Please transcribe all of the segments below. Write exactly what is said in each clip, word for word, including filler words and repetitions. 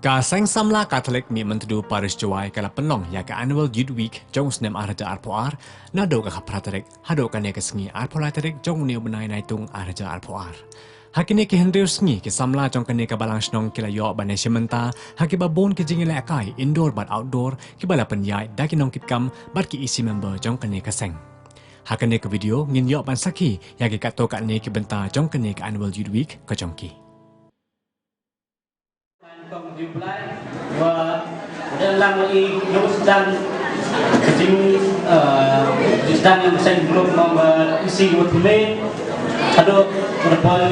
Ka Seng Samla Katholik Mihmyntdu Parish Jowai ka la pynlong ïa ka Annual Youth Week jong u snem ar hajar arphew ar, naduh ka khatphra tarik haduh kane ka sngi arphew lai tarik jong une u bnai Naitung ar hajar arphew ar. Ha kine ki hynriew sngi ki samla jong kane ka balang shnong ki la ïoh ban ïashim bynta ha kiba bun ki jingïalehkai indoor bad outdoor kiba la pynïaid da ki nongkitkam bad ki E C member jong kane ka seng. Ha kane ka video ngin ïoh ban sakhi ïa ki katto katne ki bynta jong kane ka Annual Youth Week ka jong ki. Kong Jiu Blai, wa, wa dang lang wa i, yung sedang, jing, eh, jing sedang yang seng group mong, eh, isi wa tule. Aduh, wa da poi,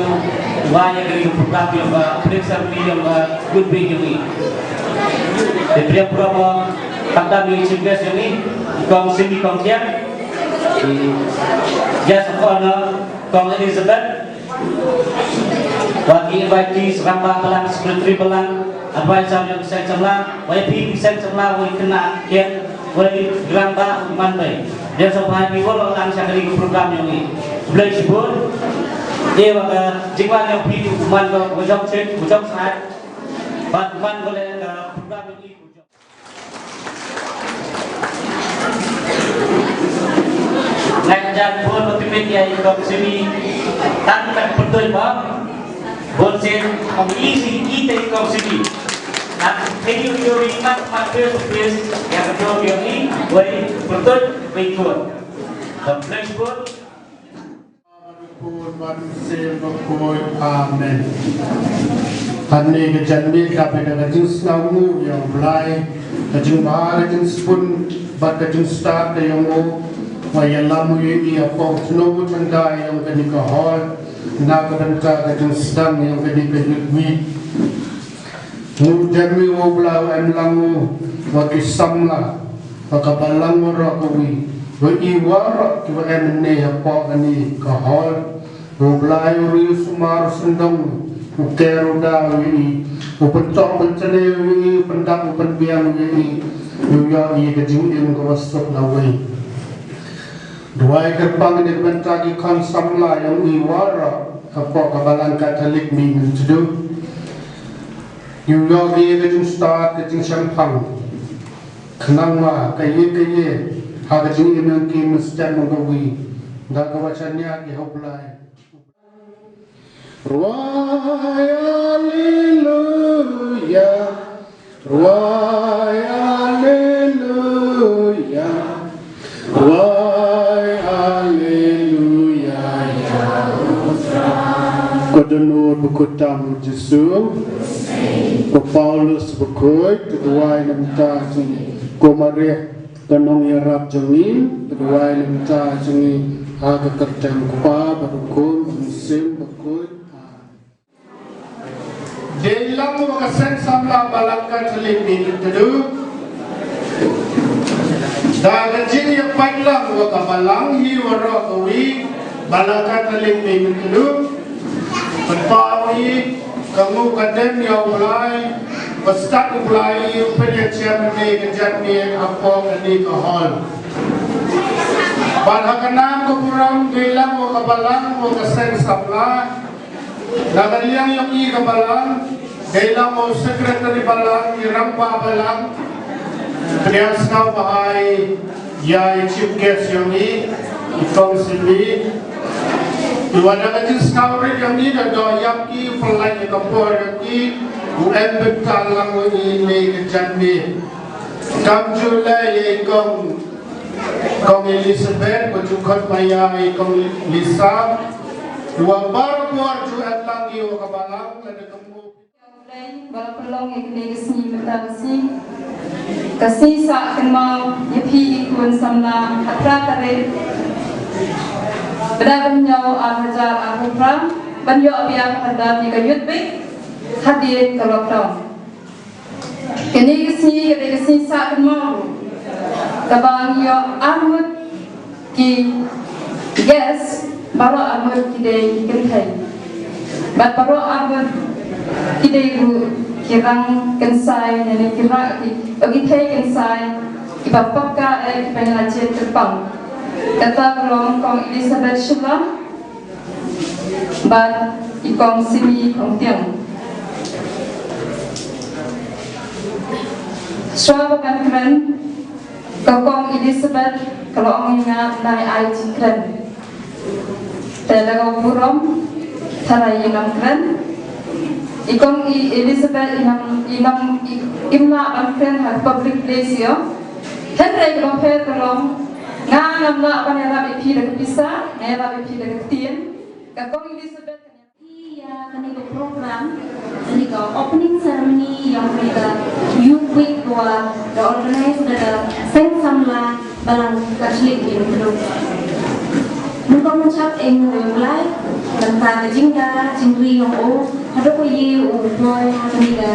wa ya kari program yung, eh, opening ceremony yung, eh, good week yung i. Di program wa, kandam yung chief guest yung i, Kong Simi Kong Tiang, i, guest of honor, Kong Elizabeth, wa ki invitees, rangbah balang, secretary balang, advisor jong ki seng samla, wa ïa phi ki seng samla, wa ïa khynnah kiad, wa ïa ki rangbah u man bei. Dei sa phai phi wa la lang sha kane ka program jong ngi. Khublei shibun. Dei wa ka jingwan jong phi u man ka wa jong chit, wa jong sait. Bad u man ka leh ka program jong ngi. Nga jan bun ba pynmih ïa i Kong Simi. Tang ka pyndonkam ba bun sien ong i si i te i Kong Simi. Nga te i u juri mat mat pes pes ïa ka jong i wei pyndonkam wei tuan. Kong Simi bun. Bad u Khun bad u Mynsiem Bakhuid. Amen. Hangne ka janmiet ka pynda ka jingsngewnguh ïa U Blai, ka jingbha, ka jingsbun bad ka jingstad ka jong u, ba ïalam u ïa i hapoh shnong u tynrai jong kane ka hall, na ka bynta ka jingsdang jong kane ka Youth Week. Ngi jem ïa U Blai u em lang u wa ki samla, wa ka balang waroh kawi, wa i waroh kiwa em ne hapoh kane ka hall. U Blai u ri u sumar u sngewdon, u ker u daw ïa i, u pyntok pyntne ïa i, u pyndap u pynbiang ïa i, u ïoh ïa ka jingim kawa suk lawei. Duwai kyrpang ïa ka bynta ki khon samla jong i waroh hapoh ka Balang Katholik Mihmyntdu. Ïa u ïoh ïa ka jingstad ka jingshemphang. Khnang ma kaei kaei ha ka jingim jong ki mynstep mynkawi, da kaba shaniah ïa U Blai. Rwai haleluya, rwai haleluya. Wai, haleluya, ïa u Trai. Ko dohnud ba kut tam u Jisu, ko Paulus bakhuid, to duwai na bynta jong ngi, ko Maria ka nongïarap jong ngi, to duwai na bynta jong ngi, ha ka kyrteng u Kpa bad u Khun bad u Mynsiem Bakhuid. Amen. Dei lang wa ka Seng Samla Balang Katholik Mihmyntdu, da ka jingïapait lang wa ka balang hi waroh kawi, Balang Katholik Mihmyntdu, pynpaw hi ka nguh ka dem ïa U Blai, ba stad U Blai hi u pynïaid sha kane ka janmiet hapoh kane ka hall. Bad ha ka nam ka burom dei lang wa ka balang wa ka Seng Samla, na ka liang jong i ka balang, dei lang u secretary balang, i rangbah balang, pdiang sngewbha ïa i chief guest jong i, i Kong Simi. I wa da ka jingsngewrit jong i da doh ïa ki, pynlait ïa ka por jong i, u em bynta lang u ïa ine ka janmiet. Kam ju leh ïa i Kong Kong Elizabeth, ba ju khot ma ïa i Kong Lisa, wa barabor ju em lang ïa ka balang, lada ka mut. Ba la pynlong ïa kane ka sngi mynta ka sngi. Ka sngi sah kynmaw ïa phi i khun samla ha phra tarik. Bnai ba hynñiew ar hajar arphew phra, ban ïoh biang ha ka ïa ka Youth Week hadien ka lockdown. Kane ka sngi ka dei ka sngi sah kynmaw ruh, kaba ngi ïoh arngut ki guest, baroh arngut ki dei ki kynthei. Bad baroh arngut ki dei ruh ki rang kynsai, ne ki rang ki, ki thei kynsai, kiba paka eh kiba ngi la jied kyrpang. Kata ka long Kong Elizabeth Shylla, bad i Kong Simi Khongtiang. Shuwa ba ngan kren, ka Kong Elizabeth ka la ong ïa nga nai ai jingkren. Te la ka burom, tharai ïa nongkren. I Kong i Elizabeth i nang, i nang, i, im lah ban kren ha public place ïoh. Hynrei kaba pher ka long, nga ngam lah ban ïarap ïa phi da ka pisa, nga ïarap ïa phi da ka ktien. Ka Kong Elizabeth ka ïa kane ka program, kane ka opening ceremony ïa kane ka Youth Week ka wa da organize da ka Seng Samla Balang Katholik Indoor. Mynta mynchap ïa u Blei, mynta ka jingda jingri ïong u, haduh ko ïa u poi ha kane ka,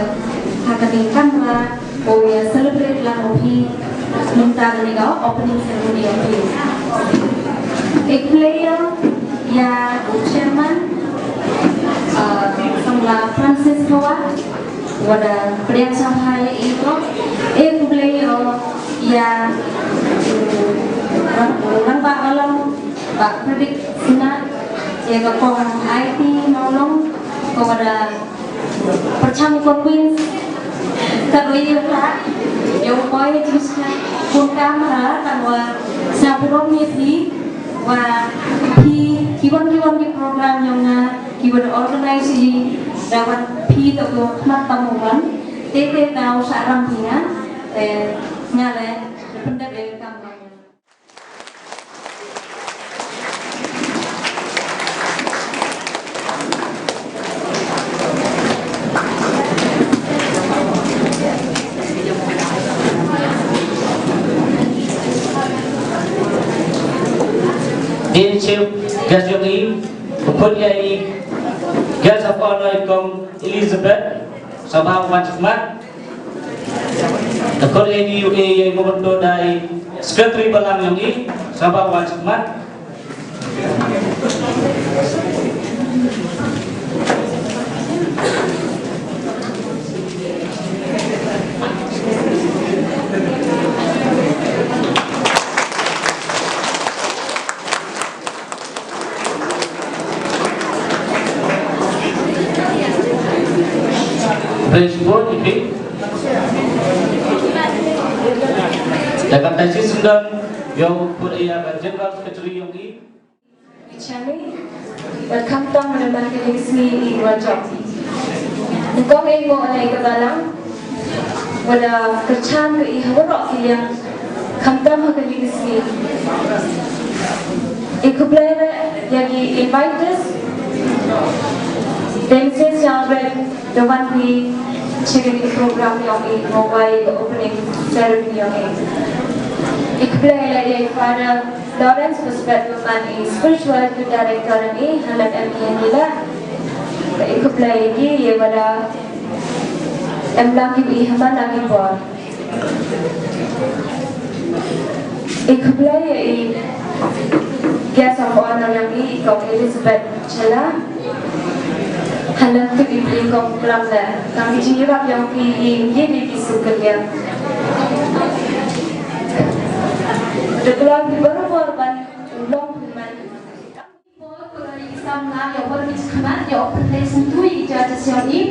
ha kane ka kamra, ko ïa celebrate lang u phi, mynta kane ka opening ceremony ïong phi. Ek player ïa u chairman, uh, Samla Francis Hawa, wa da pdiang sngewbha ïa i ko. Ek player ïa u Rangbah Balang, Bah Pradik Sinah, ïa ka Kong Aiti Mawlong, ka wa da pyrshang convince ka dei ïa ka, ïa u poi jingshna bun kamra, tang wa sngewbha burom ïa phi, wa phi, ki wan, ki wan ki program ïong nga, ki wan organize ïa, da wan phi to ko khmat tam u wan, te te tau sa ram phi nga, te nga le, pyndep ïa ka kamra. Din chief guest ïong i, u khun ïa i, guest of honor i Kong Elizabeth, sngewbha wan shakhmat. Te khun ïa i, u e ïa i, u khun to da i, secretary balang ïong i, sngewbha wan shakhmat. Praise God, okay. Da ka tashi sendang, ïong put ïa ka General Secretary ïong i. Chani, da khamtam da man ka jingsngi i wa jong. Kong e mo alai ka balang, wa da kyrchan ka i ha waroh ki liang, khamtam ha ka jingsngi. I khublei re, ïa ki inviters, Princess Yalred, da wan phi, chicken program ïong i, mo wai ka opening ceremony ïong i. I khublei re, ïa i Father, Lawrence Respect Woman i spiritual director i halep M P N ila. I khublei ki ye wada em lang ki i haman lang i bor. I khublei i guest of honor yang i Kong Elizabeth Chala. Hanang tu i bli kong plang la. Kang i jingirap yang ki i ye di ki suka dia. Deklar di baru korban ulong pun man. Por ko la i samla ya war mi khmat ya open place tu i ja ja siang i.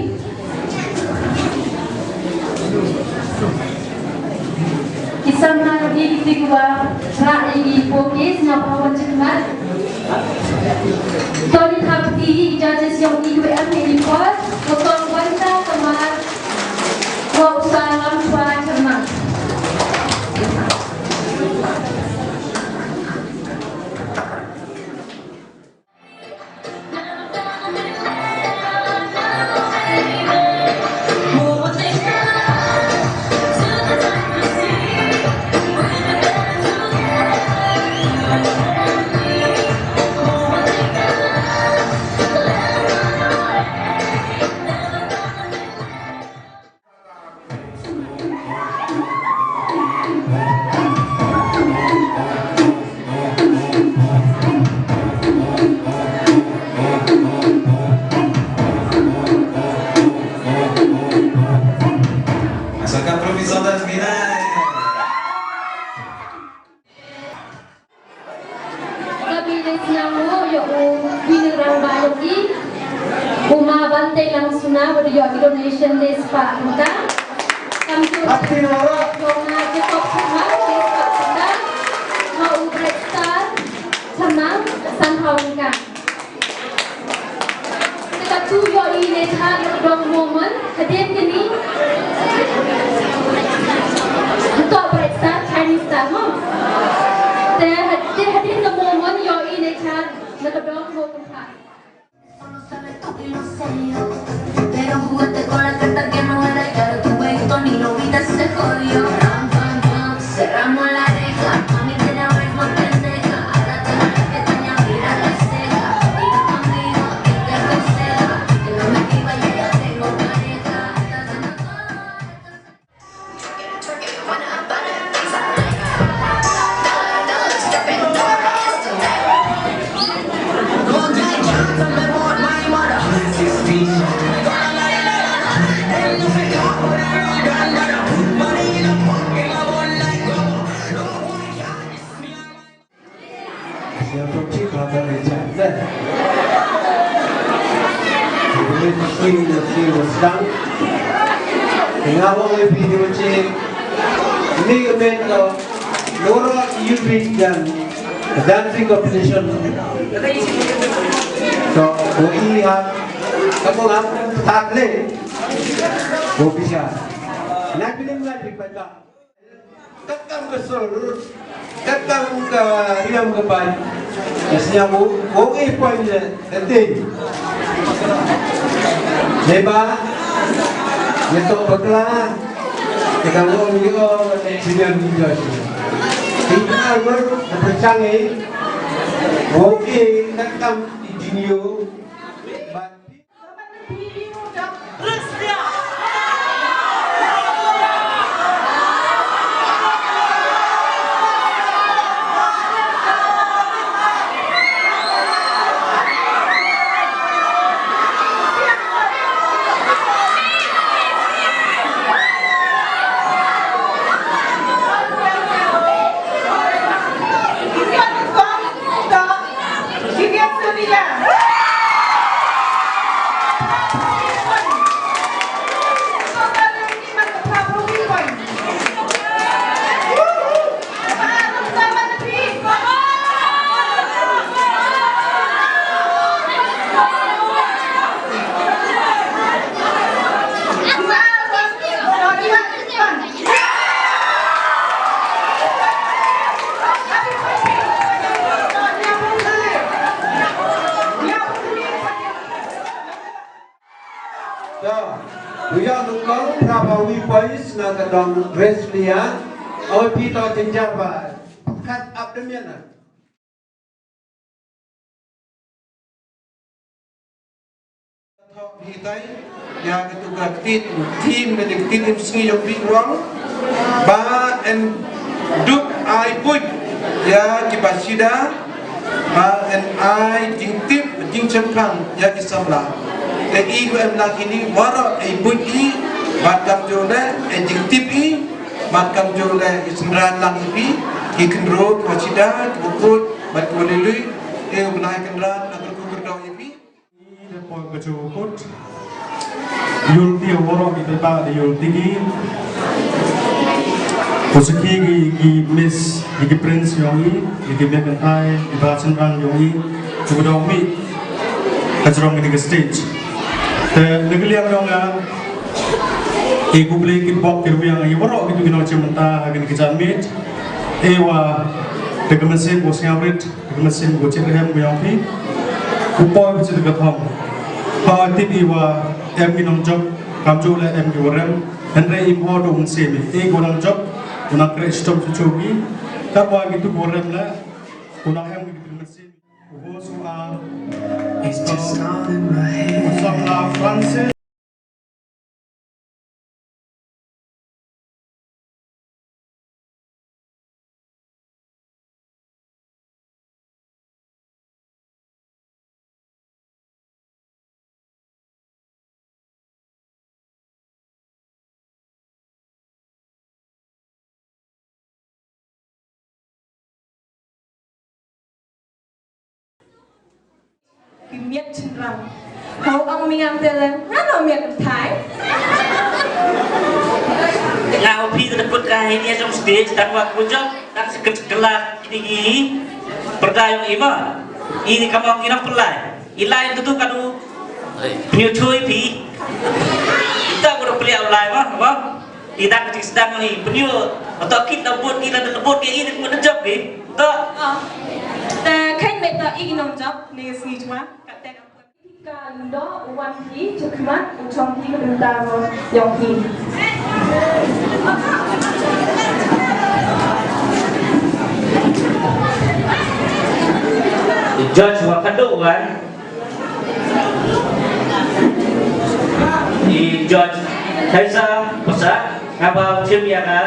Ki samla ya di ki wa ra i po ke sna pa wan khmat. Tony thap ki i ja ja siang i we am i por ko tong wan ta kamar. Wa usalam pa chama. Asa ka provision das minai. Ka bini sñiaw ïa u bini rangbah ïa ki. U ma Bante Langsuna, bad ïa ki donation list pa ka. Hapti waroh. Jong nga Jacob Chyrmang, Jacob Chyrmang, ha u Bright Star Chyrmang, sanphew tyngka. Te katto ïohi ne cha na ka dong Mormon, hadien kine. Hato Bright Star, Chinese Star mo. Te had-, te hadien ka Mormon ïohi ne cha na ka dong Mormon. Pero jugaste con la carta que no era y ahora tu güeyito ni lo viste, se jodió. Pam, pam, pam, cerramos la reja. Mami, de una vez más pendeja. Ahora te la que tenía, mira la ceja. Dime conmigo, que te aconseja. Que no me escriba, yo ya tengo pareja. Estás haciendo todo esto. Ïa, pynthik ha ka ri chan, ne? Pynthik na ki wa sdang. Nga ong ïa phi, ïa phi, ni ka met ka, nora ïa phi jan dancing competition. So, ko i ha, ka ko ha, tak le. Ko pisa. Na phi lim la phi pa. Katkam ka sur, katkam ka riam ka ban. Ka sñiaw u, u i poiñ ne, ka dei. Dei ba, ïa toh bakla, ka dang ong ïa u, ka dei senior leader. Ki ka ngur, ka pyrchang i, u i katkam i jingïoh, ba To, u ïa u kong, phra phew wi points na ka dong Wrestlia. Oi phi to jynjar ba. Kat ap demian na. Thok hi tai, ïa katu ka ktien, ktien ka ktien im sngi ïong bi wang. Ba yn dup ai buit ïa ki ba shida, ba yn ai jingtip jingshemphang ïa ki samla. Te i ko em la kini waroh ai buit i, bad kamjooh leh ai jingtip i, bad kamjooh leh i synran lang i phi, ki khynroo, ki ba shida, ki ba kut, bad ki ba lui lui, e u Blai Kynrad, na kyrkhu kyrdoh i phi. Ïa poi ka jong u kut. Ïul ti waroh ki paidbah da ïul ti ki. Ko sakhi ki, ki miss, ki, ki prince yong i, ki, ki mei kynthai, ki ba shynrang yong i, ki ba dang mih ha jrong kane ka stage. Te na ka liang yong nga, i khublei kitbok kitrwiang ïa waroh kito ki nongshim bynta ha kane ka janmiet. E wa da ka mynsiem ko sngewrit. Ka mynsiem ko jied rhem ko yong phi. Ko poi ko jied ka thong. Poi tip i wa em ki nongjop, kamjooh leh em ki wa rem. Hynrei i mho da u mynsiem i. E ko nongjop, ko nang khreh shitom shuh shuh ki. Tangwa kitu ko rem leh, ko nang em ki mynsiem. Ko ho shuh a. It's just all in my head. Ko song la Francis. Ki miat shynrang. Hau ong mi ngam te lem, nga no miat Thai. Nga u phi da kut ka hi ni jong stage, tang wa ku jong, tang se ket kela kini ki pyrda yong i ma. I ni kamong i nang pylai. I lai tu tu kadu. Pynyu chui phi. Ita ku da pylai u lai ma, ma. I dang ka jingsedang ni, pynyu. Oto kit da bot, i la da bot, i ni ku da jop phi. Oto. Te khain me ta i nong jop, ni sngi jwa, ka te ka Ka ndo wan hi chukmat u chong hi ka bynta ro yong hi. Judge wa kadu wan. I Judge Kaiser pasa ngaba tim ya ka.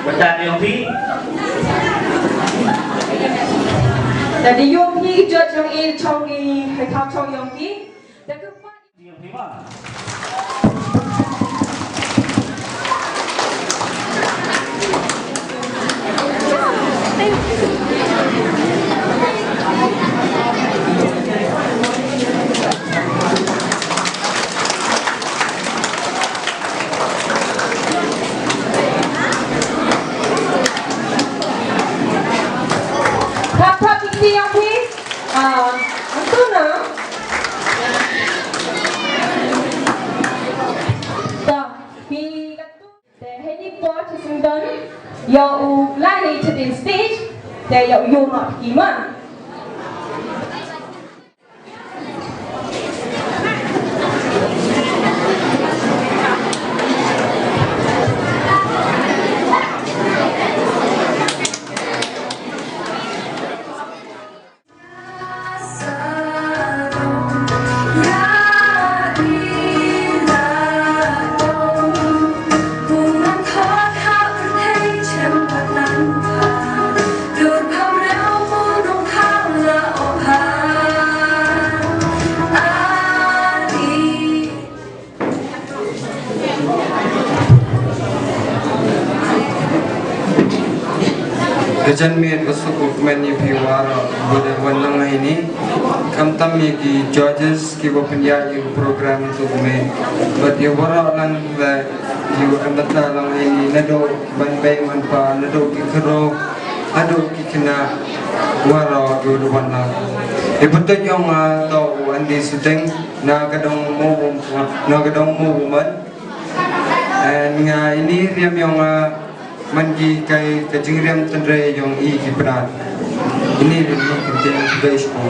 Bynta yong phi. Tadi yong phi jot yong i chong i hai thao chong yong phi. Dah keempat. Yong phi ma. Thap thap ïa ki yong phi. Ah, antu na. Da, phi katu. Te hei ni por chi sing don. Ïa u lani chi din stage. Te ïa u ïoh ma phi ma. Ka janmiet ka suk ukmen ïa phi waroh ba dei wan lang ha ini. Khamtam ïa ki judges kiba pynïaid ïa ka program tu kumne. Bad ïa waroh lang ba ïa ka bynta lang ha ini naduh ban bei ban pa naduh ki khynnah haduh ki khynnah waroh kiba dei wan lang. Ïa pyntuid ïong nga to u Andy Suteng na ka dong mo na ka dong mo man. Nga ini riam ïong nga man ki kai ka jingriam tynrai ïong i ki pynat. Ini riam ïong ki pynat ki bai shpo.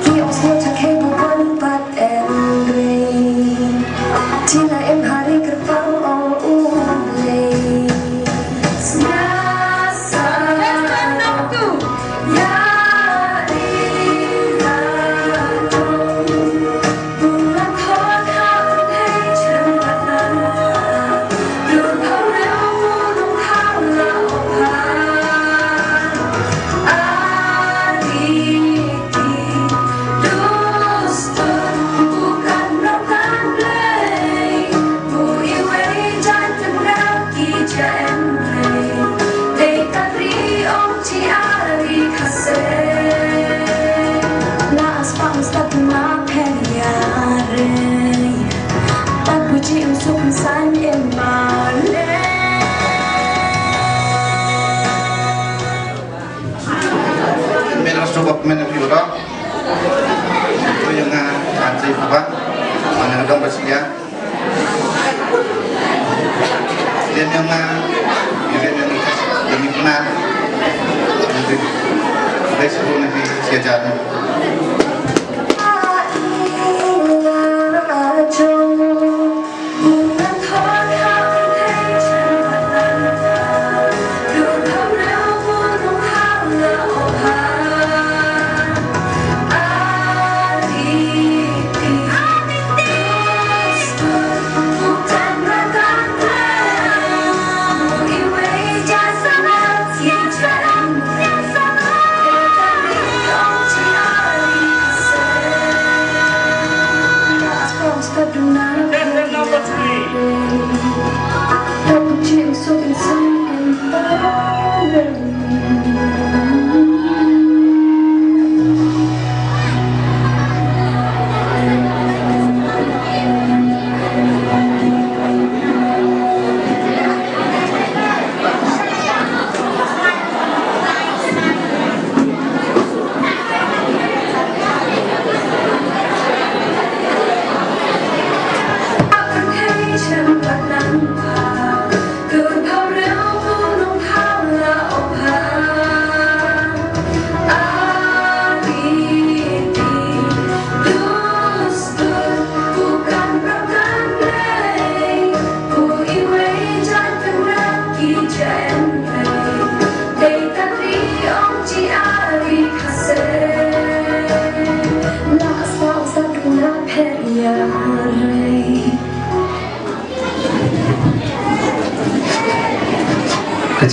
Ki ong sngewthuh kei bu kon pat em rei. Tina em hari kerpang ong u lei. Snasa. Mel rasu bak men yang piura. Itu yang ah, antri apa? Mana dong bersedia? Liam ïong nga, liam ïong nga, liam ïong nga. Nanti, baik sepuluh nanti siajar.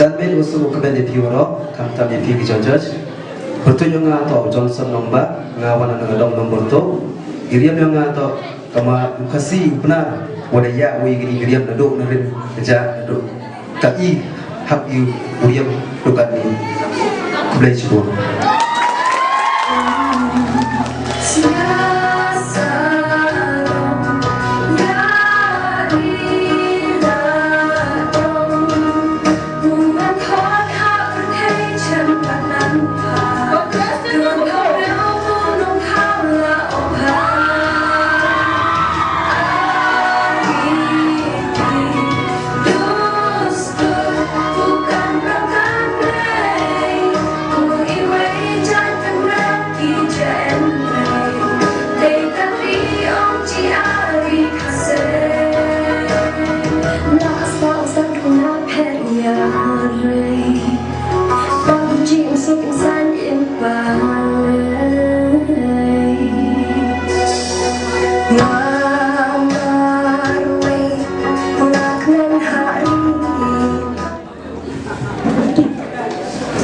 Janmiet u suk u kmen ïa phi waroh, khamtam ïa phi ki judges. Pyrtuit ïong nga toh Johnson Nongbah, nga wan na ka dong number two. Ki riam ïong nga toh ka ma u Khasi u Pnar, wa da ïa u i ki riam naduh na rim ka ja naduh ka i hap i u riam dukan ni. Khublei shibun.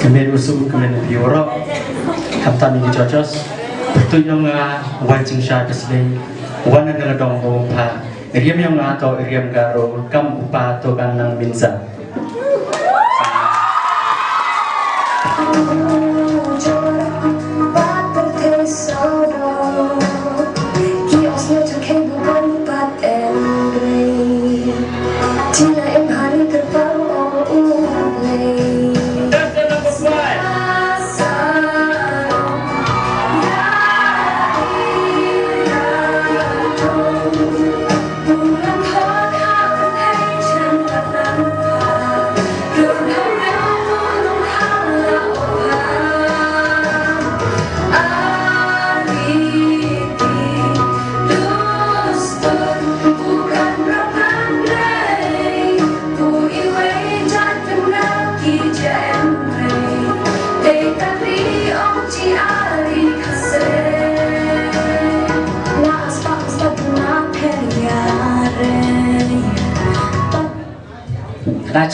Kmen u suk, kmen ïa phi waroh. Khamtam ïa ki judges. Pyrtuit ïong nga Wai Jingsha Kasbei, wan na ka dong Bawpha. Riam ïong nga toh riam Garo, kam u pa toh ka Nang Minza.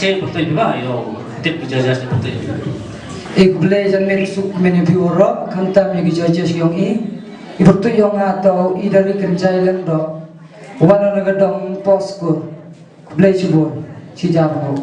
Kane pyrtuit ba ïoh tip ki judges pyrtuit. E khublei, janmiet u suk, kmen ïa phi waroh, khamtam ïa ki judges ïong i. I pyrtuit ïong nga toh i Dari Kynjai Lyngdoh, wan na ka dong Poskur. Khublei shibun. Shi jar ho.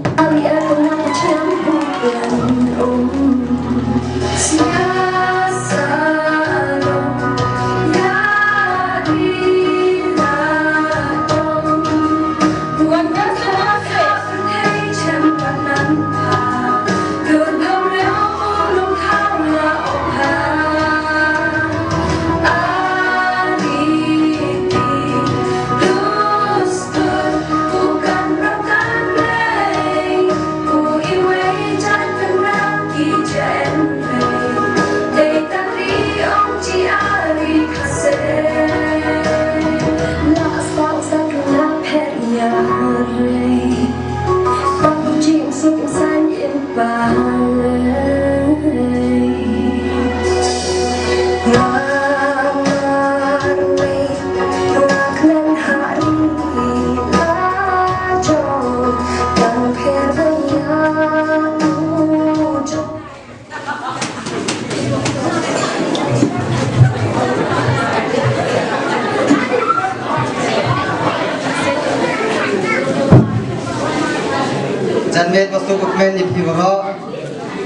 Janmiet u suk, kmen ïa phi waroh,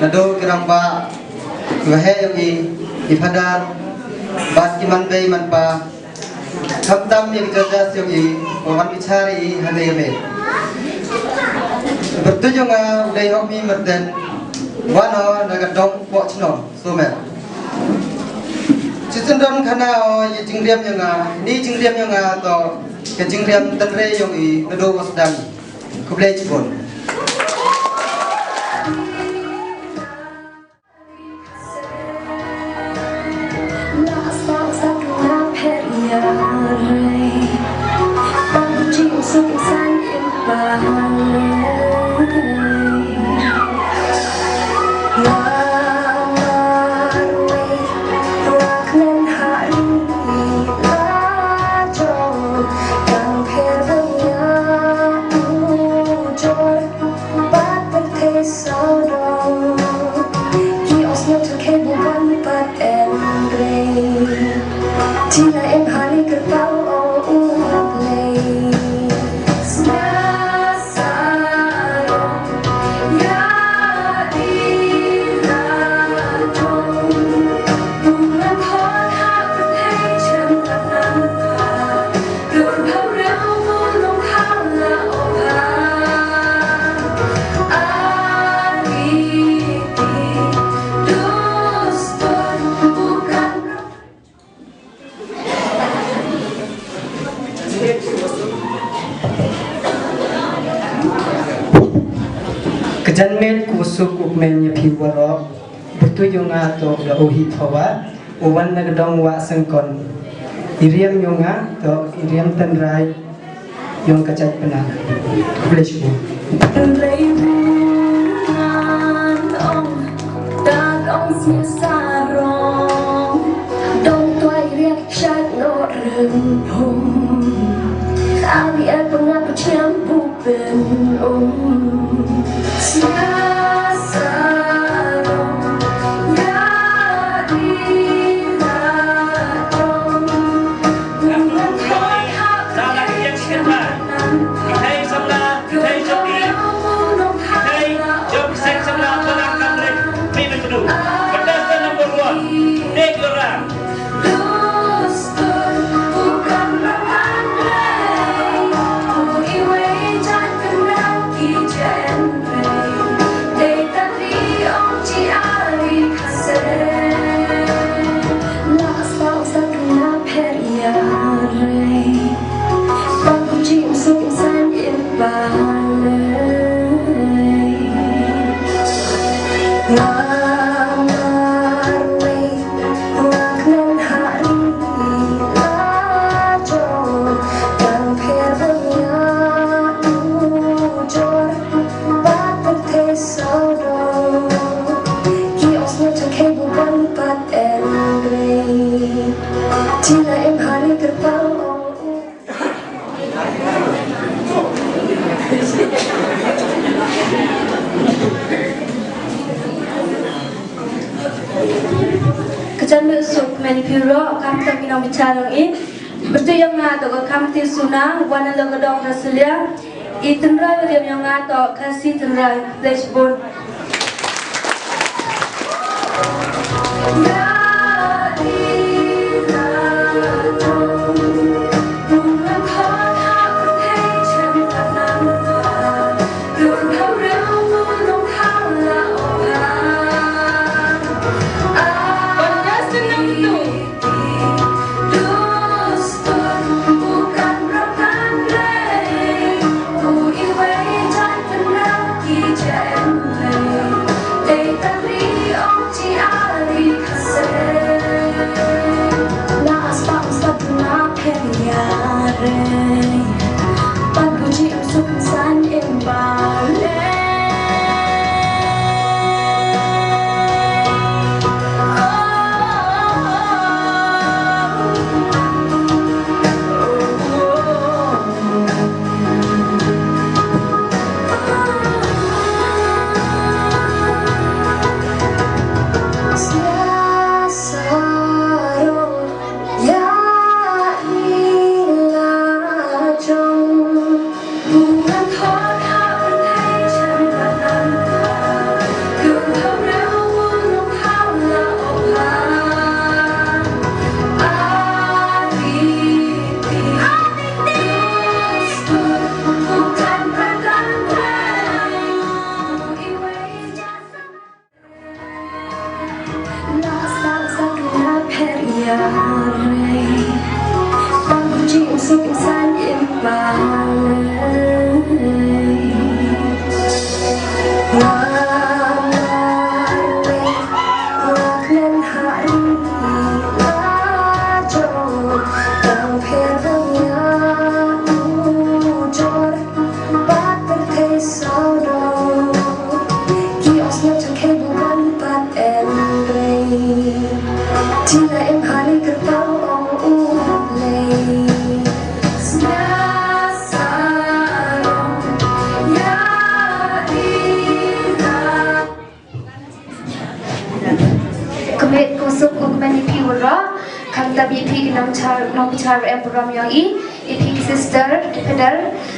naduh ki rangbah, ki waheh ïong i, ki phadar, bad ki manbei manpa, khamtam ïa ki judges ïong i, wa wan bichar ïa i hane ïa me. Pyrtuit ïong nga u dei Hokmi Myrten, wan o na ka dong Pohchnong, Sohmer. Shisien don khana o ïa i jingriam ïong nga, ine i jingriam ïong nga toh ka jingriam tynrai ïong i naduh wa sdang. Khublei shibun. Jila em ha ri kyrpang ong u Blei. Sngap sarong ïa i la jong. U ngan thon ha pyrthei chen ka nang ka. Dur bha reu u long ha la ong ha. A ri ti dus pun bukan. Ka janmiet khublei shibun ïa phi waroh. Bynta jong nga toh da u Hi Phawa, u wan na ka dong Wah Sengkon. I riam jong nga toh i riam tynrai jong ka jaitbynriew. Khublei shibun. Tynrai buran ong, tat ong sngewsarong. Dong tuai riak shait noh rynphum. Ani ai pyngat pynchiam bupin um. Sngewsarong ïa i la jong. Ka janmiet suk many phi waroh, kam tam ki nongbitar jong i. Bynta jong nga toh ka Kamti Suna, wan na la ka dong Rasilia. I tynrai riam jong nga toh Khasi tynrai. Khublei shibun. Nongpynïaid em burom ïong i, i phi ki sister, ki brother,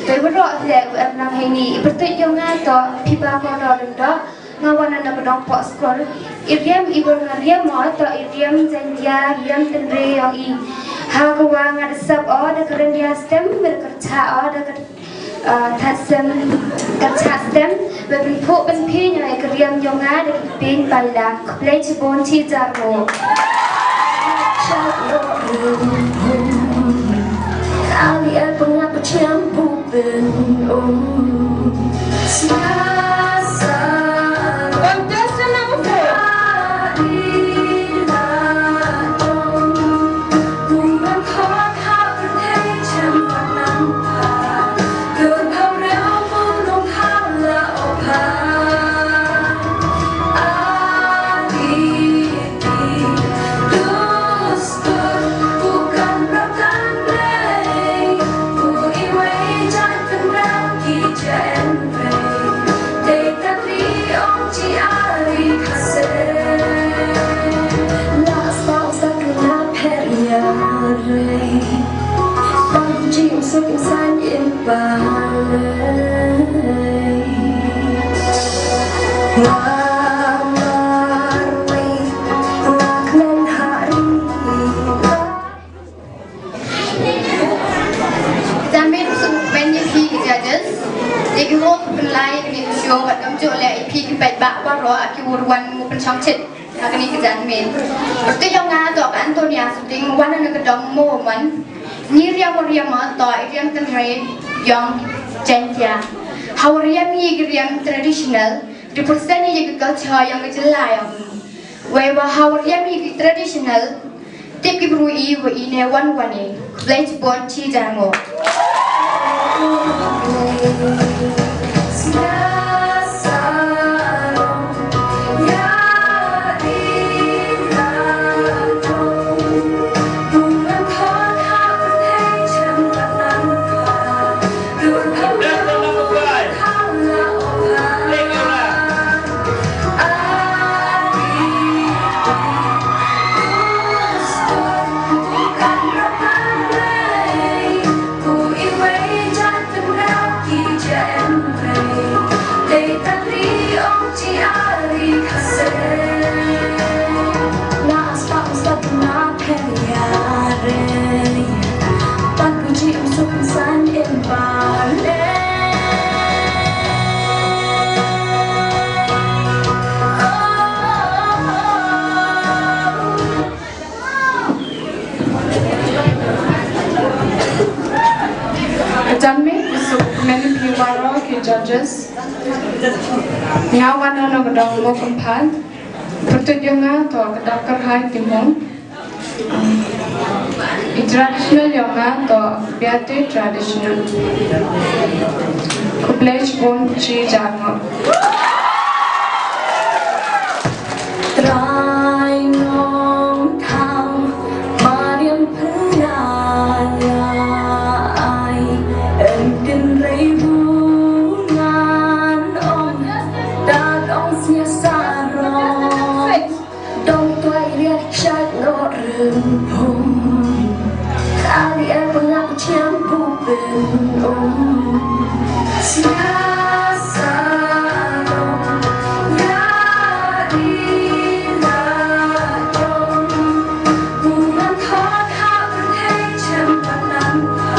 wei waroh leh u em lang heini, i pyrtuid ïong nga toh Phiba Kordor Lyngdoh, nga wan na ka Dongpoh School. I riam i ba nga riam o toh i riam Jaiñtia, riam tynrai ïong i. Ha ka wa nga da sap o da ka ryndia stem, da ka rcha o da ka Ah, that stem, that chat stem, ba pynphuh pynphi ïa ka riam ïong nga da ki pyn paila. Khublei chibun chi jar mo. Ali el pengap chiam bupin um. Sasa. Contestant number four. Janmiet sngewbha ïa phi ki judges. Ïa ki ruh pynlai ïa kane ka show bad kumjuh leh ïa phi ki paidbah baroh ki wan pynshong chit ha kane ka janmiet. Pyrtuid ïong nga toh ka Antonia Suting, wan na ka dong Mawmon. Ngi riam wa riam ma toh i riam tynrai ïong Jaiñtia. Ha wa riam ngi ki riam traditional, represent ïa ka culture ïong ka jylla ïong. Wei wa ha wa riam ngi ki traditional, tip ki bru i wa i ne wan wan i. Khublei chibun chi jar mo. Janmiet sngewbha ïa phi baroh ki judges. Nga wan na ka dong Mawkynphad. Pyrtuid ïong nga toh ka Dap Kyrhai Timung. I traditional ïong nga toh Biate traditional. Khublei shibun chi jar mo. Trai Nongthaw, Mariam Pynlai, Em Tynrai Bungan, Ong Dad Ong Snia Sarong. Dong tuai riat shat no rem pum. Ali el pengap chiam pupin um. Sia sa dong. Ya di la dong. Bungan thot ha pyrthei chiam panan ha.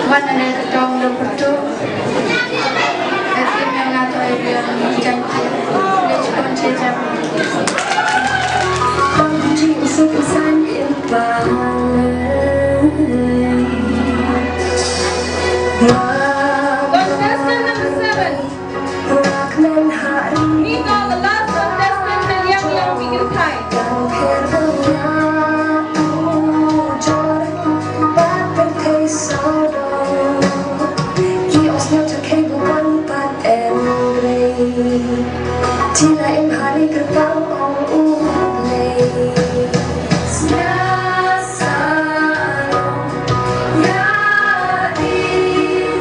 Wan na ka tong do pertu. Ati na nga to ai biang jang ti. Lech kon che jam. Kon ji usuk usan in pa. Contestant number seven. Nino, the last contestant, na liang liang bigil thai. Sila im hari kyrpang ong U Blei. Sila sa ong ya di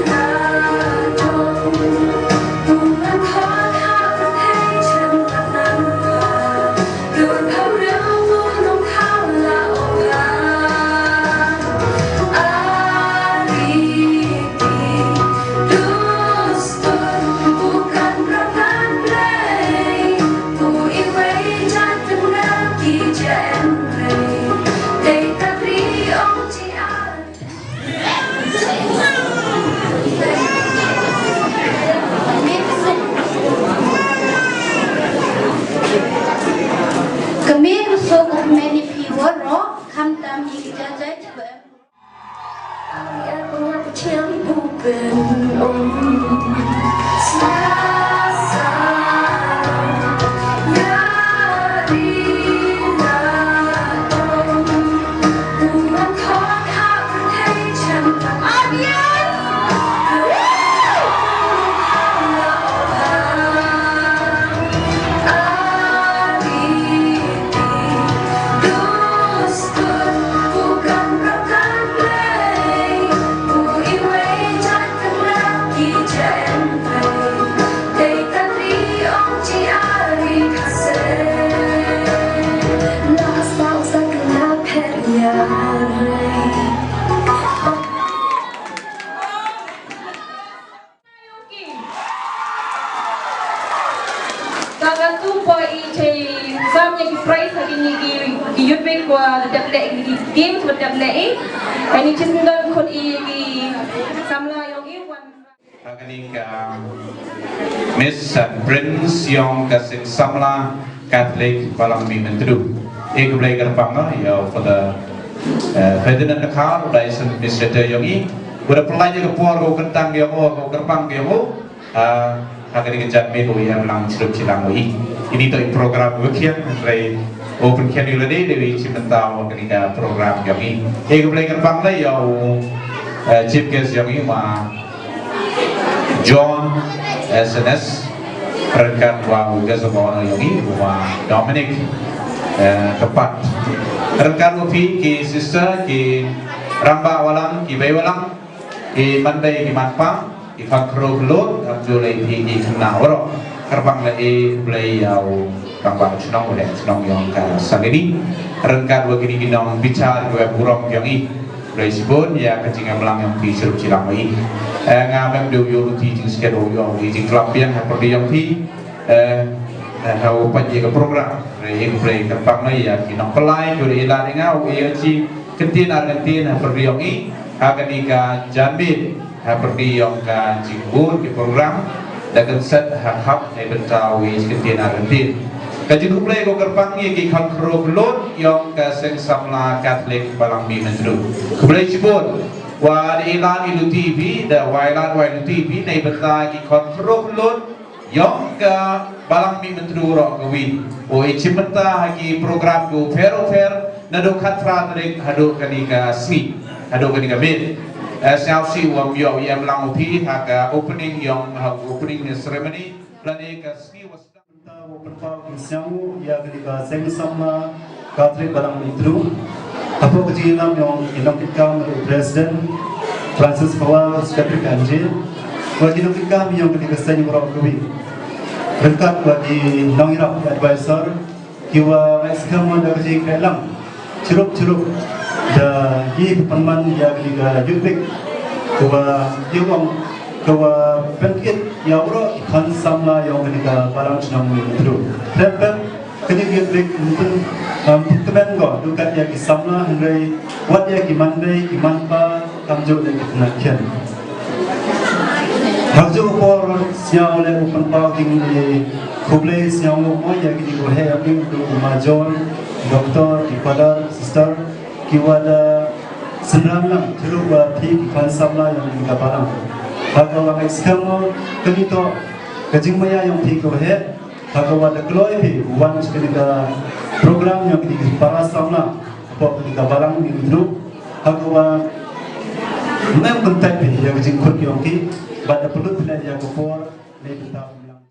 na ong. Bulan khot ha pyrthei chen kat nan pa. Dur kham riam bunom kham la ong ha. Ari ki dustur bukan rakan Blei. Ku iwei jat tengah ki jen Blei. Dei ka ri ong ci ar. Kmie, suk kmie ni phi waroh, khamtam ïa ki jajai chiba em. Ka katu poi i chei sam ïa ki prize ha kine ki, ki youth week wa da dep leh, ki games wa dep leh i. Ani chisndon khut i ki samla ïong i wan. Ha kane ka Miss and Prince ïong ka Seng Samla Catholic Balang Mihmyntdu. E khublei kyrpang ïa u Father, eh, Ferdinand Dkhar, u Diocese Administrator ïong i. Uba la pynlait ïa ka por, ka kyntang ïong u, ka kyrpang ïong u. Ah, ha kane ka janmiet u ïa lang chirup chilang u i. Ini to i program u khian, hynrei u pynkhia ïa lade, dei u i chimbynta ha kane ka program ïong i. E khublei kyrpang lei ïa u, eh, chief guest ïong i ma John S N S, ryngkat wa u guest of honor ïong i, u ma Dominic, eh, Kyrpad. Ryngkat wa phi ki sister, ki rangbah walang, ki bei walang, ki manbei, ki manpa, ki khot khynroo khyllood, ap ju lei phi ki khynnah waroh. Kyrpang lei, khublei ïa u rangbah chnong, u leh chnong ïong ka Salini. Ryngkat wa kini ki nongbichar, ki wei burom ïong i. Khublei shibun ïa ka jingïalang ïong phi chirup chilang i. Eh, nga mem dei u ïoh ruti jingskhem u ïong i jingklam biang ha pyrdi ïong phi. Eh, eh, ha u pynïaid ka program. Re i khublei kyrpang ïa ki nongpynlait, ki ïa lad ïa nga u ïa chi kyntien ar kyntien ha pyrdi ïong i. Ha kane ka janmiet ha pyrdi ïong ka jingbun ki program. Da kynset ha khap neibynta u i chi kyntien ar kyntien. Ka jingkhublei ko kyrpang ïa ki khot khynroo khyllood ïong ka Seng Samla Catholic Balang Mihmyntdu. Khublei shibun. Wa da i lad i luti phi, da wa i lad wa i luti phi, neibynta ki khot khynroo khyllood ïong ka Balang Mihmyntdu waroh kawi. U i chimbynta ha ki program kiwa pher u pher, naduh khatphra tarik haduh kane ka sngi, haduh kane ka miet. Eh, sngewsih wa ym ïoh ïa emlang u phi ha ka opening ïong, ha ka opening ceremony, lane ka sngi wa Mynta u pynpaw ki sniawngooh ïa kane ka Seng Samla Catholic Balang Mihmyntdu. Hapoh ka jingïalam ïong ki nongkitkam, u President Francis Pawar, Secretary Kanji, wa ki nongkitkam ïong kane ka seng waroh kawi, ryngkat wa ki nongïarap, ki advisor, kiwa ngai skhem da ka jingkyrlang chirup chirup da ki pynman ïa kane ka Youth Week, kiwa ïa ong, kiwa pynkit ïa waroh ki khon samla ïong kane ka Balang Chnong Mihmyntdu. Trep trep kane ka Youth Week ym pyn, ym pynkmen ko du kat ïa ki samla, hynrei wat ïa ki manbei, ki manpa, kamjooh ïa ki khynnah khian. Hajooh por sniaw leh u pynpaw jingkhublei sniawngooh mo ïa kine kiwa heh ïa phi, u ma John, doctor, ki father, sister, kiwa da synran lang chirup wa phi ki khon samla ïong kane ka balang. Ha kawa ngai skhem mo kane to ka jingmaïa ïong phi kiwa heh, ha kawa da kloi phi wan sha kane ka program ïong kane ka para samla hapoh kane ka Balang Mihmyntdu, ha kawa ym em kyntait phi ïa ka jingkhut ïong ki, bad da pynlut phi leh ïa ka por neibynta u imlang.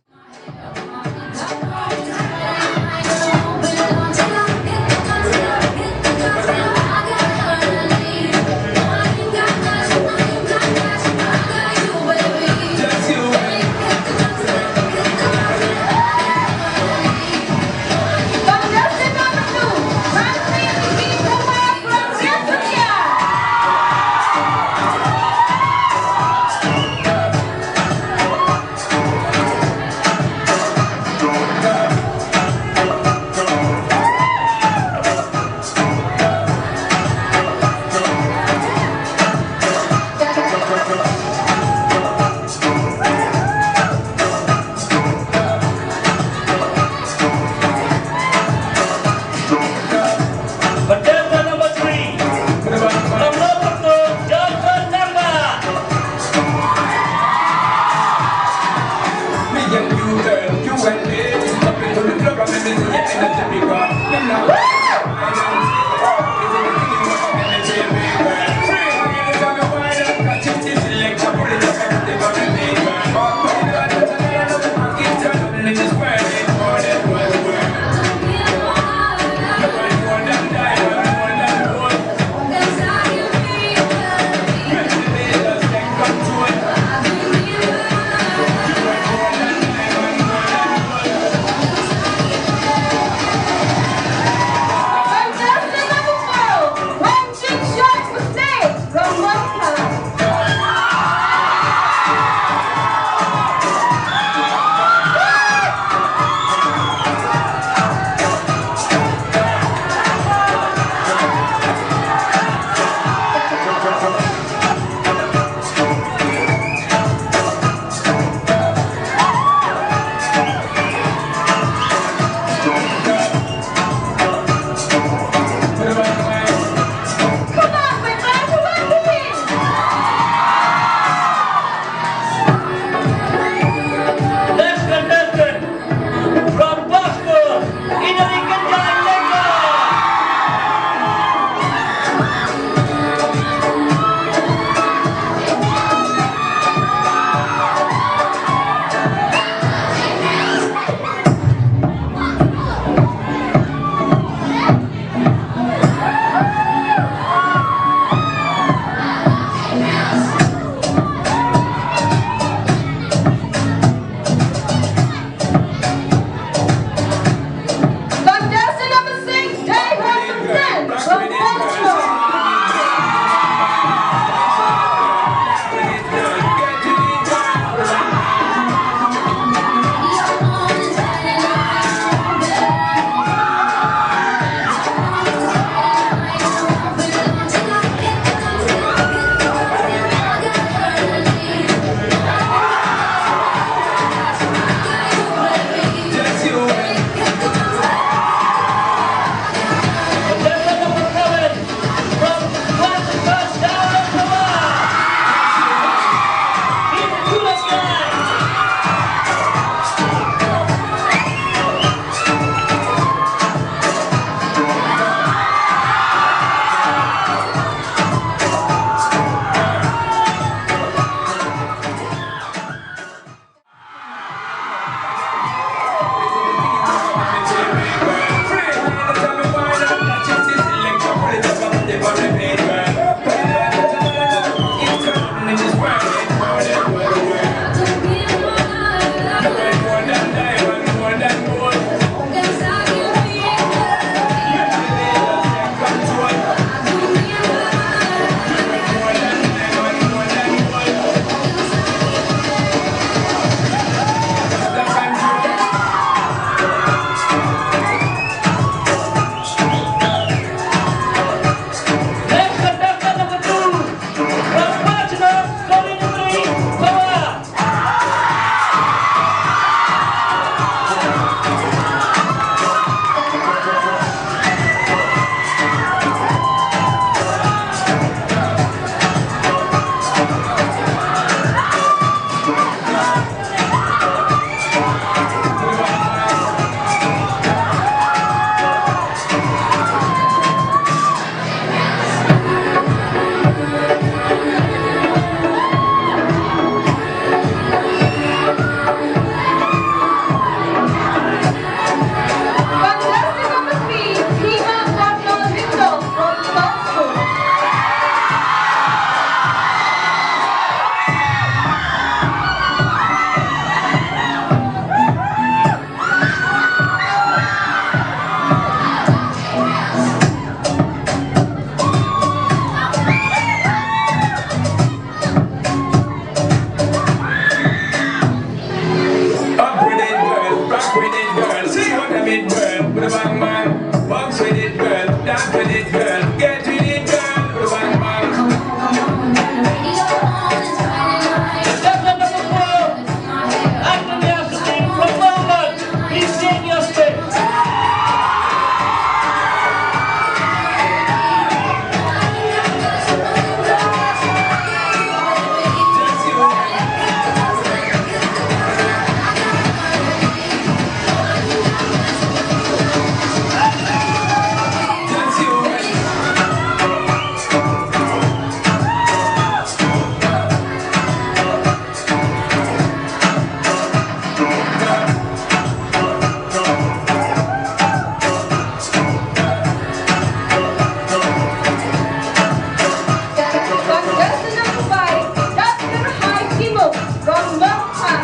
Rongbok Park.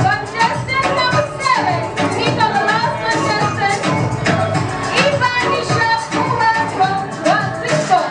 Contestant number seven, meet on the last contestant, Ivanisha Kumar from Washington.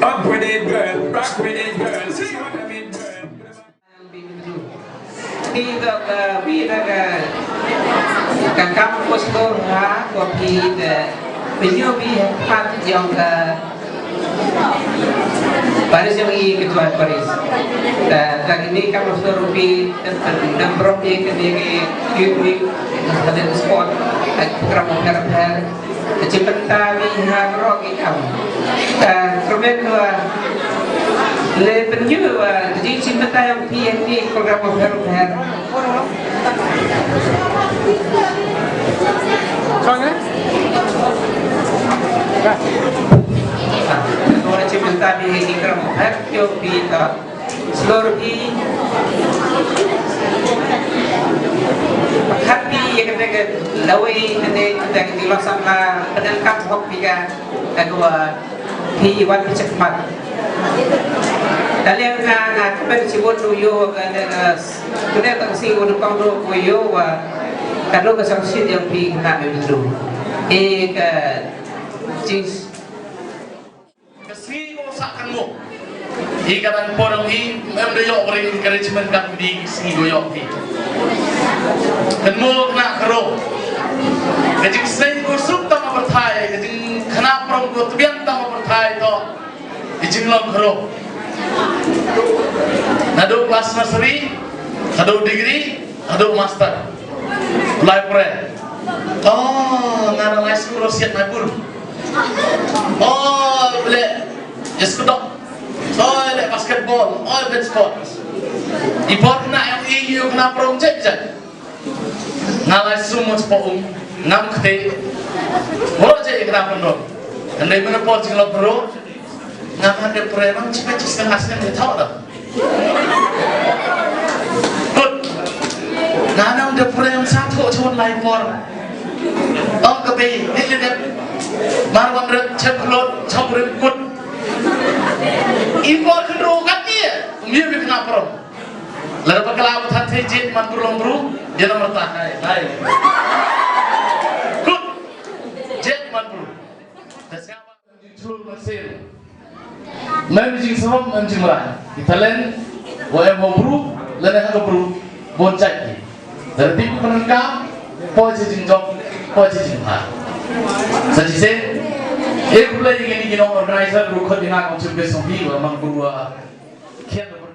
Up with it, girl. Rock with it, girl. See what I mean, girl. Phi da ka, phi da ka, ka kam ko sdor ha, ko phi da, phi ïoh phi ha khmat jong ka, Paris jong i, ketua Paris. Da, da kini kam sdor phi, da, da, da bro phi kini ki, ki, ki, ka sport, ka program ka Ka jingpynta mi ha baroh ki kam. Ka kyrmen wa le pynju wa ka jingpynta ïa phi ha ki program bapher bapher. Song eh? Ka jingpynta mi ha ki program bapher ïa phi ta. Shlur phi. Pyrkhat phi ïa kata ka lawei kata kata ka jinglah samla pyndonkam hok phi ka ka dua phi wan phi check mat. Ka liang nga nga kmen shibun u ïoh ka ka ka ka tang si u nyngkong ruh u ïoh wa ka dua ka sangsit ïa phi ka ka u ïoh. E ka jing Ka sngi ko sa kynmaw. Hi ka dang por hi, em da ïoh bring encouragement ka bdi sngi ko ïoh hi. Kynmaw na kro. Ka jingsneng ko suk tang pyrthai, ka jingkhnap prong ko tbian tang pyrthai to. Ka jinglong kro. Naduh class nursery, naduh degree, naduh master. Lai pre. Oh, nga na lai skul siat na bur. Oh, ble. Yes, kutok. Oh, ble basketball. Oh, ble sport. I por na yang i yu na prong jek jek. Nga lai sum mo spo um. Ngam kte. Bro jek i kna prong. Andai mana por jing lo bro. Nga kan de pre mang cipe cis kan asnem de tau da. Kut. Nga nang de prem sa tho chon lai por. Ong ka bei, ni le dep. Mar wan rep, chep lor, chop rep kut. I por kynru kat ni. Ym ye bi kna pro. Lada ba kala ba than thei jit man bru long bru, ye na marta hai, hai. Kut. Jit man bru. Da siapa? Jingthlur mynsiem. Mem jingsngewbha mem jingmrai. Ki talent wa em ha u bru lane ha ka bru, bun jait ki. Lada tip pyndonkam, poi sha jingjop, poi sha jingbha. Sa shisien, e khublei ïa kine ki nong organizer ruh khot ïa nga kum chief guest jong phi, wa mang bru wa khian da bru.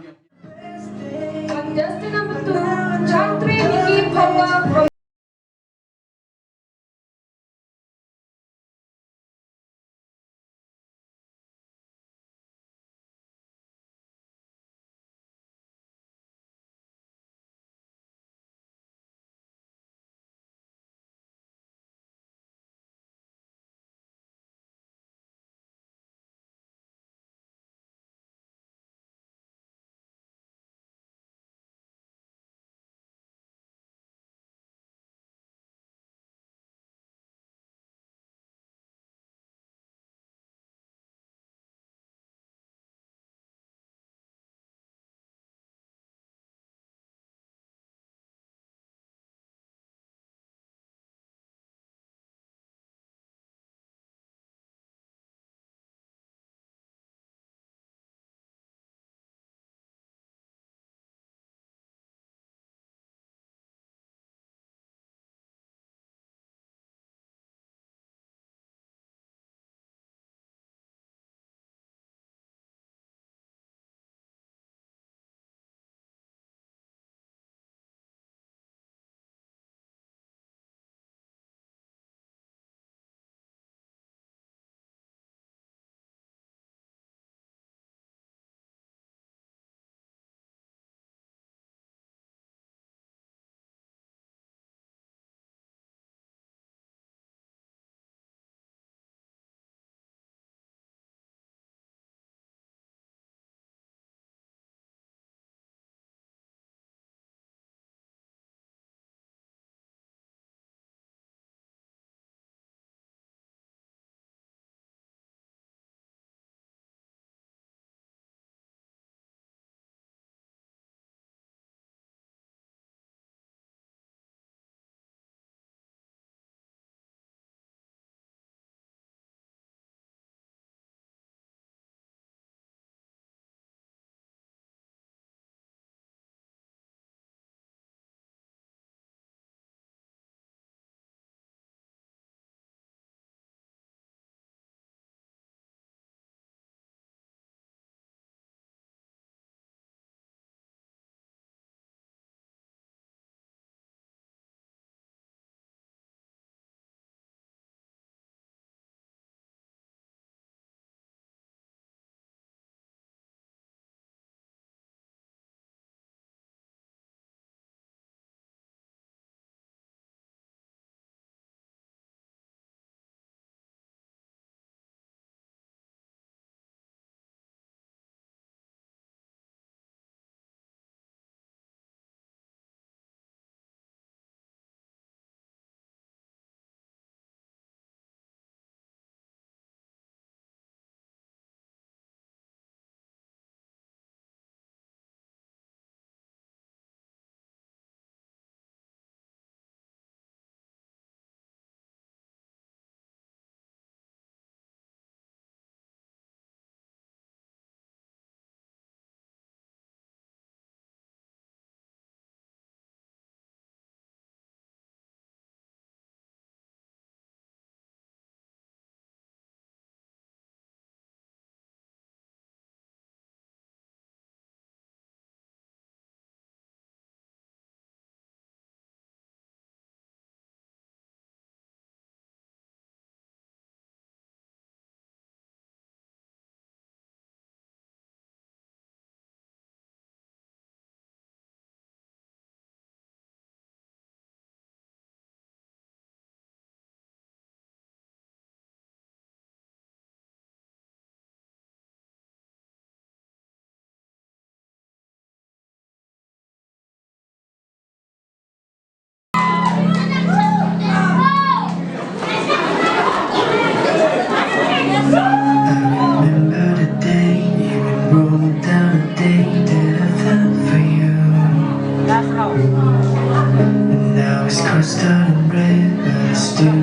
Contestant number two, Chantri Nikki Phawa from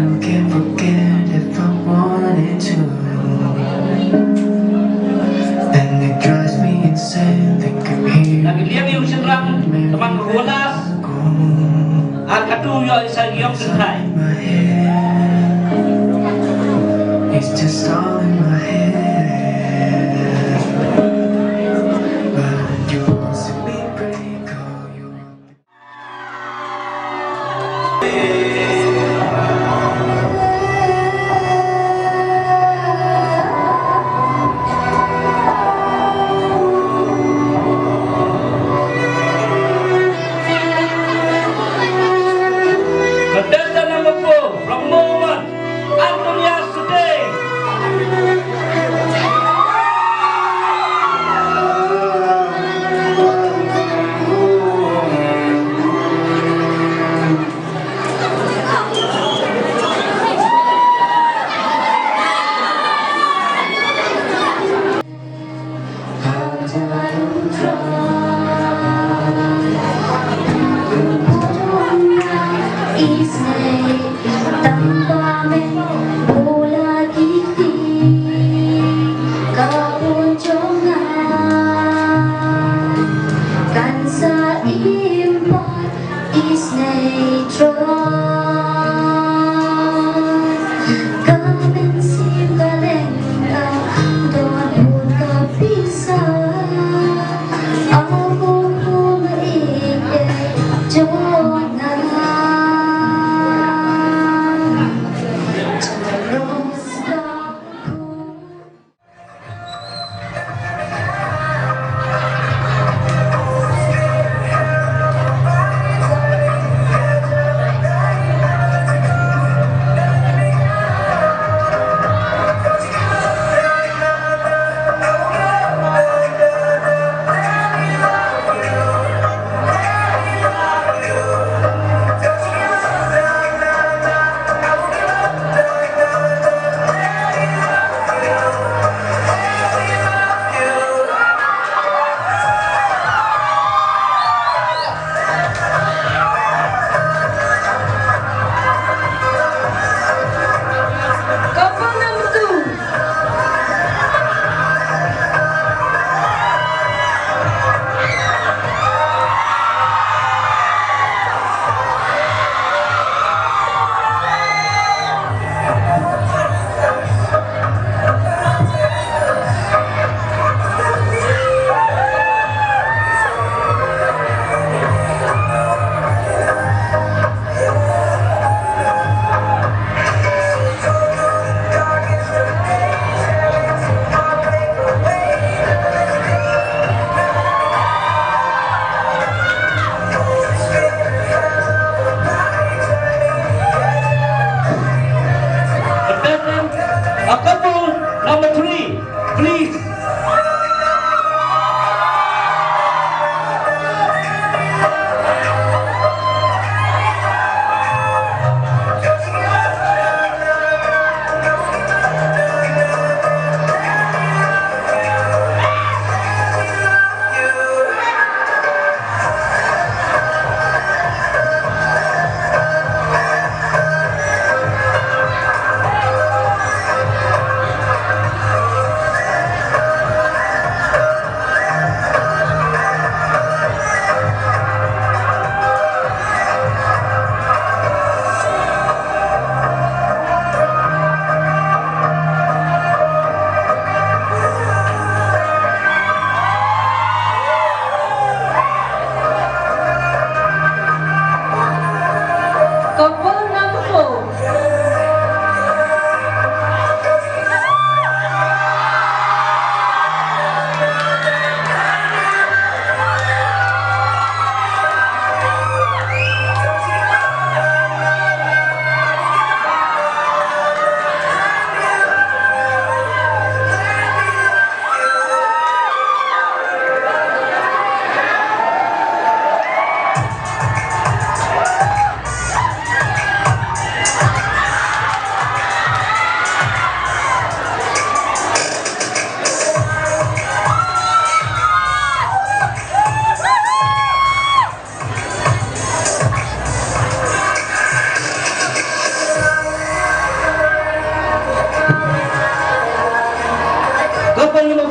Can't forget if I wanted to. And it drives me insane, think I'm here. Na ka liang ïa u shynrang Tymmen Rulas, ar katto ïoh ïa sa ïong kynthai. My head. It's just all in my head. But you won't see me break all your Contestant number four from Mowan, Antonia Suteng.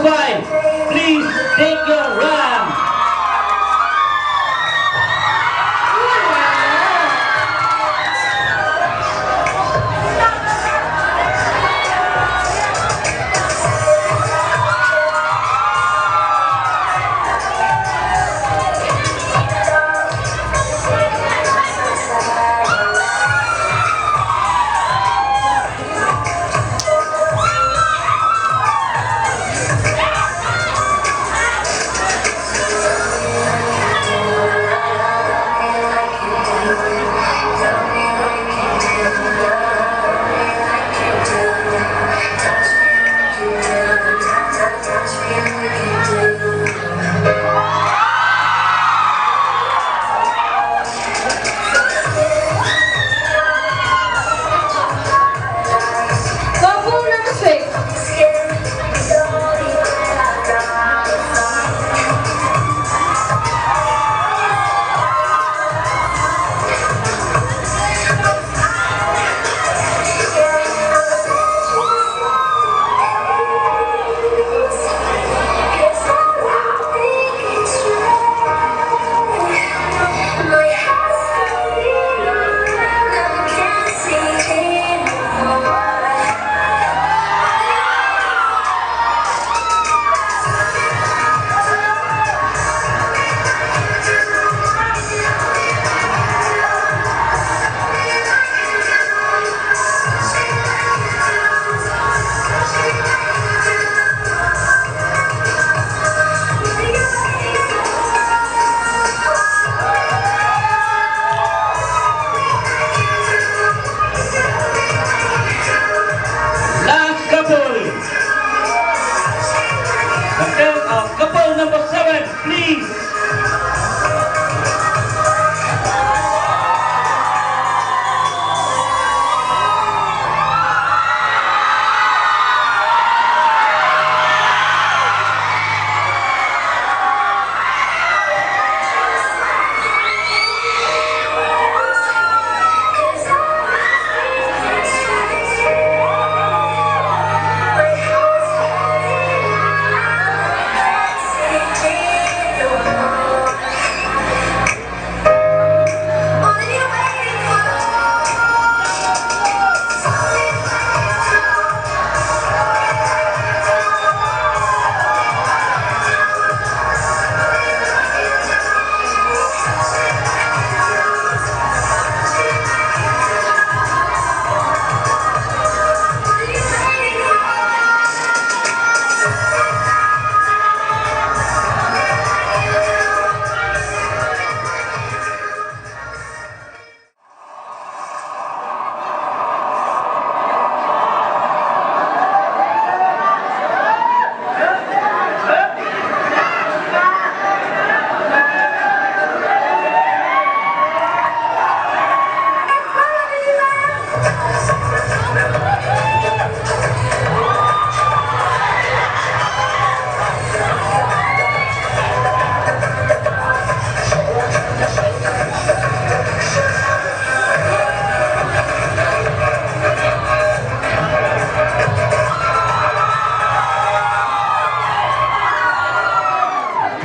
Five, please take your ram. Couple number six. Last couple. The turn of couple number seven, please.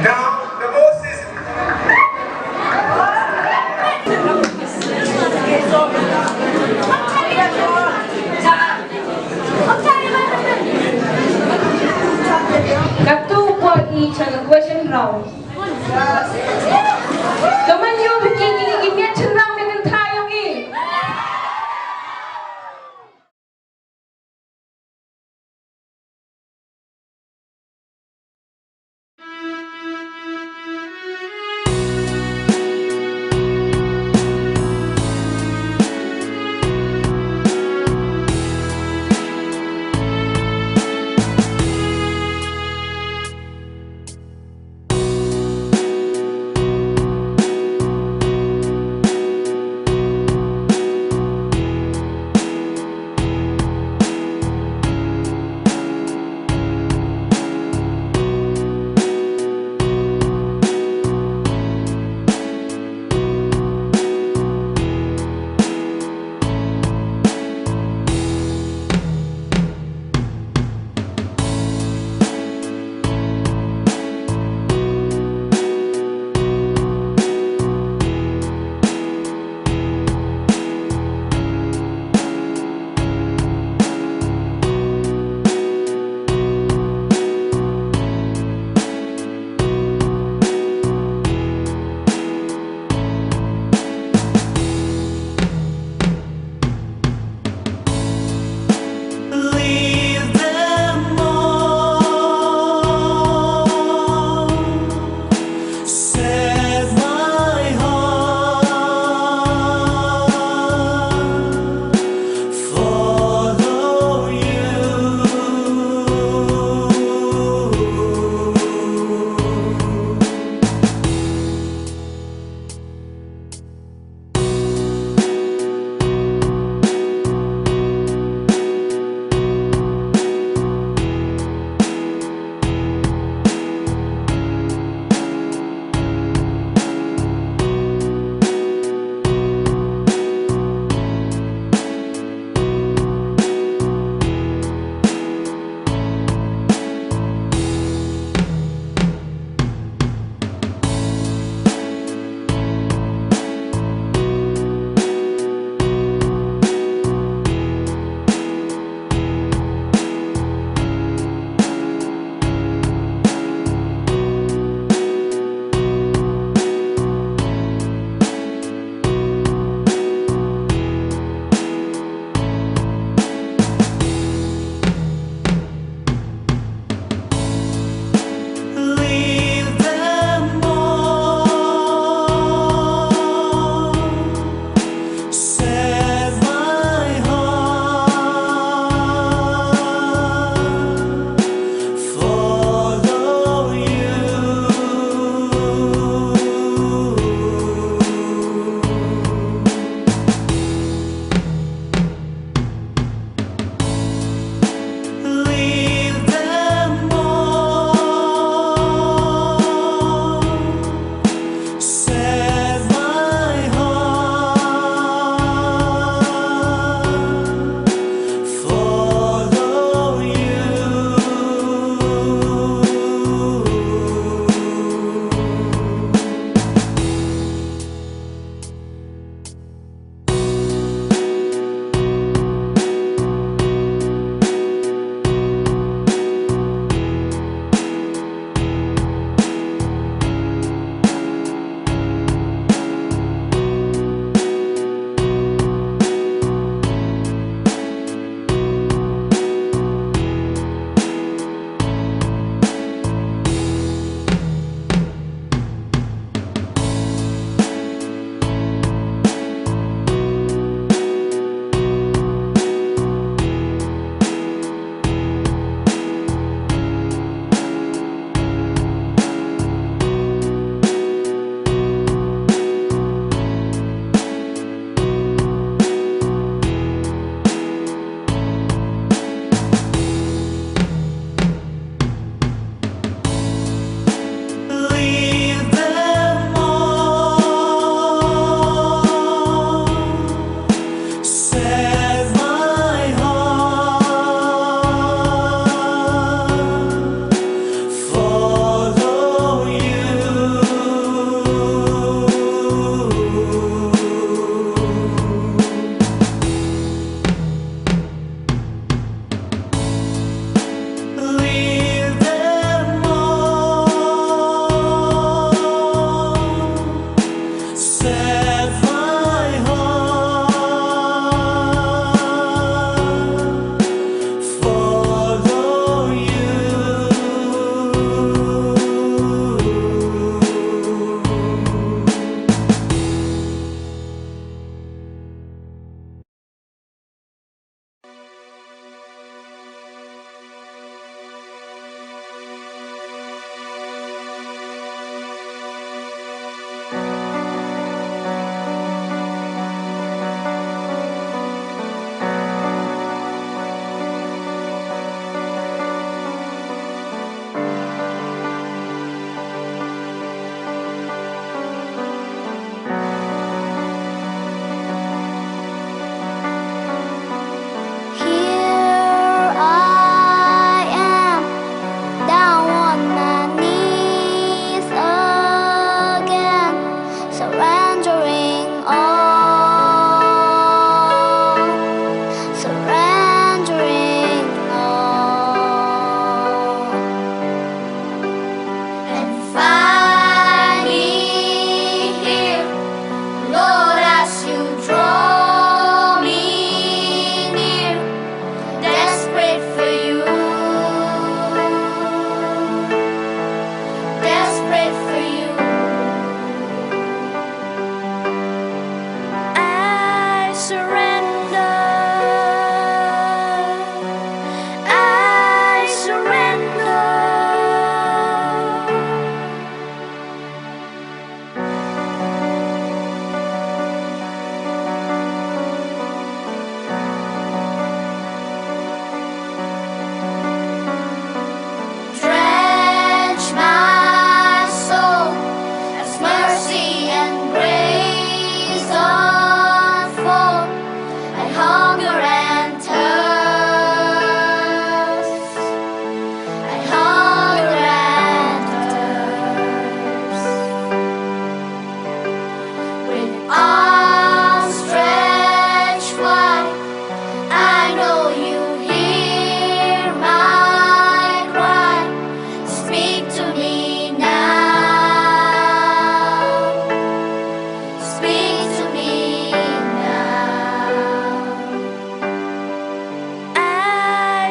Now, the most is Katto poi i cha ka question round. Ka man ïoh ba ki ki ki miat chynrang ba kan tha ïoh ki.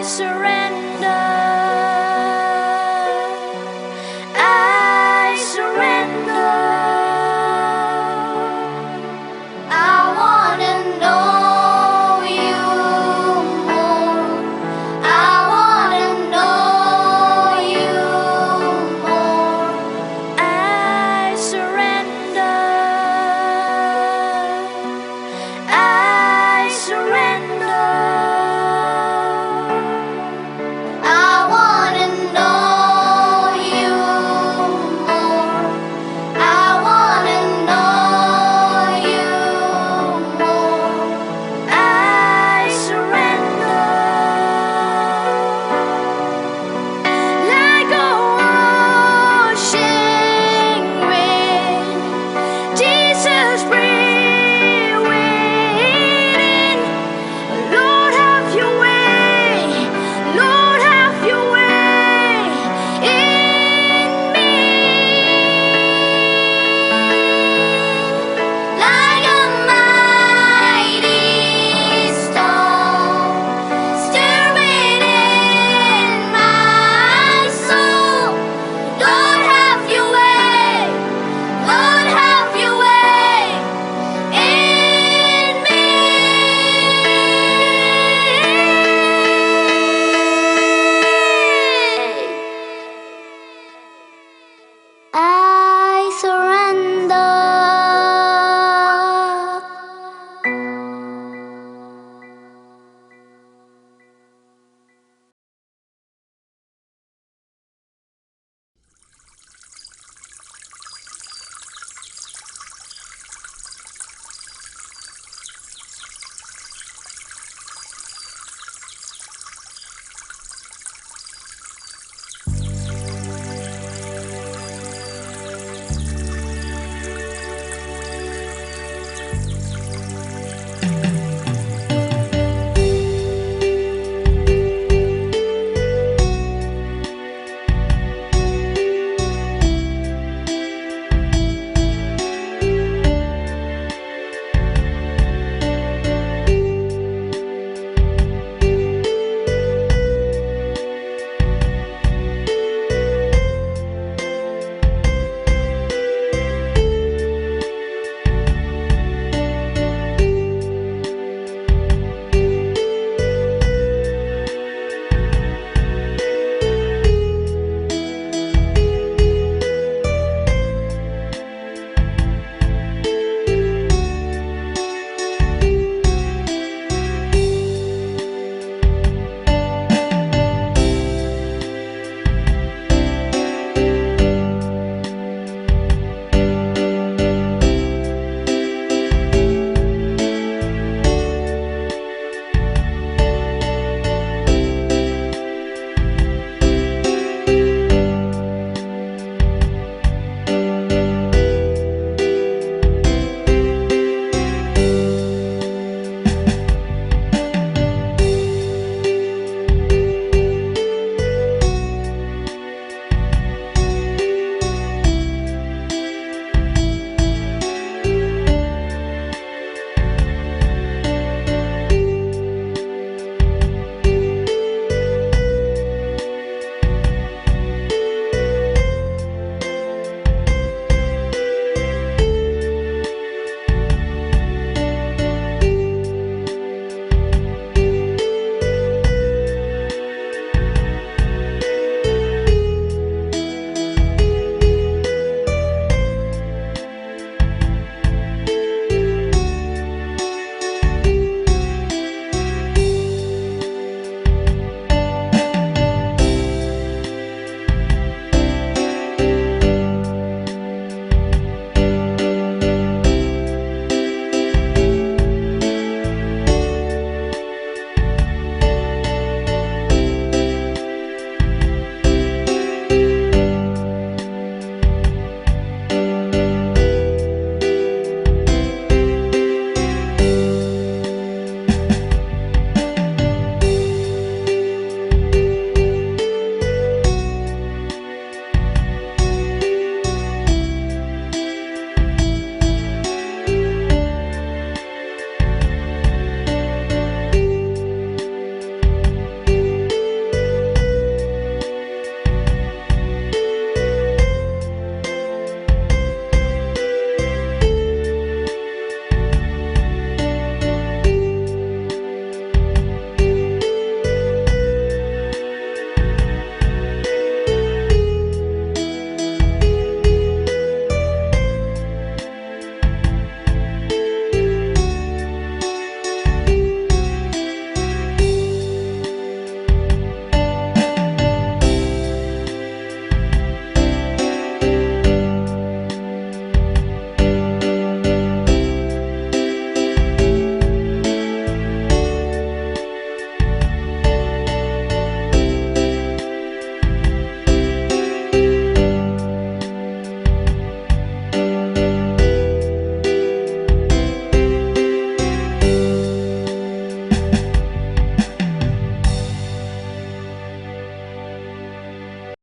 Surrender.